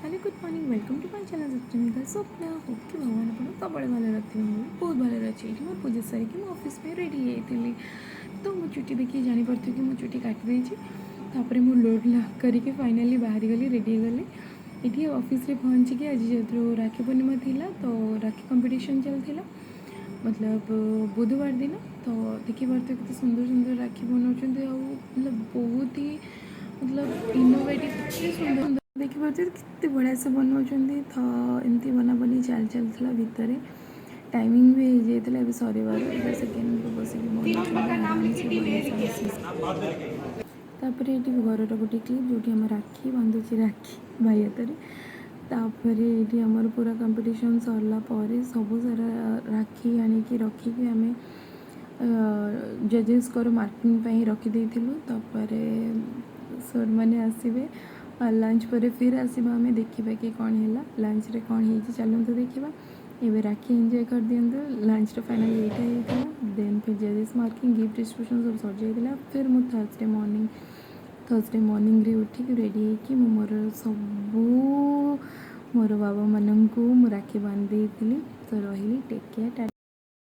Hello, good morning, welcome to my channel ସପ୍ତମିକା Swapna. Hope କି ଭଗବାନ ଆପଣ ସବୁବେଳେ ଭଲରେ ରଖିଥିବେ। ମୁଁ ବି ବହୁତ ଭଲରେ ଅଛି। ଏଇଠି ମୁଁ ପୂଜା ସାରିକି ମୁଁ ଅଫିସ୍ ପାଇଁ ରେଡ଼ି ହେଇଯାଇଥିଲି। ତ ମୋ ଚୁଟି ଦେଖିକି ଜାଣିପାରୁଥିବେ କି ମୁଁ ଚୁଟି କାଟି ଦେଇଛି। ତାପରେ ମୁଁ ଲୋଡ଼୍ ଲକ୍ କରିକି ଫାଇନାଲି ବାହାରିଗଲି, ରେଡ଼ି ହେଇଗଲି। ଏଠି ଅଫିସରେ ପହଞ୍ଚିକି ଆଜି ଯେହେତୁ ରାକ୍ଷୀ ପୂର୍ଣ୍ଣିମା ଥିଲା, ତ ରାକ୍ଷୀ କମ୍ପିଟିସନ୍ ଚାଲିଥିଲା, ମତଲବ ବୁଧବାର ଦିନ। ତ ଦେଖିପାରୁଥିବେ କେତେ ସୁନ୍ଦର ସୁନ୍ଦର ରାକ୍ଷୀ ବନାଉଛନ୍ତି ଆଉ ମତଲବ ବହୁତ ହି ମତଲବ ଇନୋଭେଟିଭ୍, ଏତେ ସୁନ୍ଦର ସୁନ୍ଦର। ଦେଖିପାରୁଥିବେ କେତେ ବଢ଼ିଆ ସେ ବନାଉଛନ୍ତି। ତ ଏମିତି ବନାବନି ଚାଲିଥିଲା ଭିତରେ ଟାଇମିଂ ବି ହେଇଯାଇଥିଲା। ଏବେ ସରିବାର ଏବେ ସେକେଣ୍ଡ ବସିକି ବନାଉଛନ୍ତି ଆରାମସେ ବଢ଼ିଆ ସେ। ତାପରେ ଏଇଠି ଘରର ଗୋଟେ କ୍ଲିପ୍, ଯେଉଁଠି ଆମ ରାକ୍ଷୀ ବାନ୍ଧୁଛି ରାକ୍ଷୀ ଭାଇ ହାତରେ। ତାପରେ ଏଇଠି ଆମର ପୁରା କମ୍ପିଟିସନ୍ ସରିଲା ପରେ ସବୁ ସାରା ରାକ୍ଷୀ ଆଣିକି ରଖିକି ଆମେ ଜଜେସ୍ଙ୍କର ମାର୍କିଂ ପାଇଁ ରଖିଦେଇଥିଲୁ। ତାପରେ ସାର୍ମାନେ ଆସିବେ, ଲଞ୍ଚ ପରେ ଫିର୍ ଆସିବା, ଆମେ ଦେଖିବା କି କ'ଣ ହେଲା, ଲଞ୍ଚରେ କ'ଣ ହେଇଛି। ଚାଲନ୍ତୁ ଦେଖିବା। ଏବେ ରାକ୍ଷୀ ଏନ୍ଜୟ କରିଦିଅନ୍ତୁ। ଲଞ୍ଚର ଫାଇନାଲି ଏଇଟା ହେଇଥିଲା। ଦେନ୍ ଫିର୍ ଜଜେସ୍ ମାର୍କିଂ, ଗିଫ୍ଟ ଡିଷ୍ଟ୍ରିବ୍ୟୁସନ୍ ସବୁ ସରିଯାଇଥିଲା। ଫିର୍ ମୁଁ ଥର୍ସଡେ ମର୍ଣ୍ଣିଂରେ ଉଠିକି ରେଡ଼ି ହେଇକି ମୁଁ ମୋର ସବୁ ମୋର ବାବାମାନଙ୍କୁ ମୁଁ ରାକ୍ଷୀ ବାନ୍ଧି ଦେଇଥିଲି। ତ ରହିଲି, ଟେକ୍ କେୟାର, ଟା।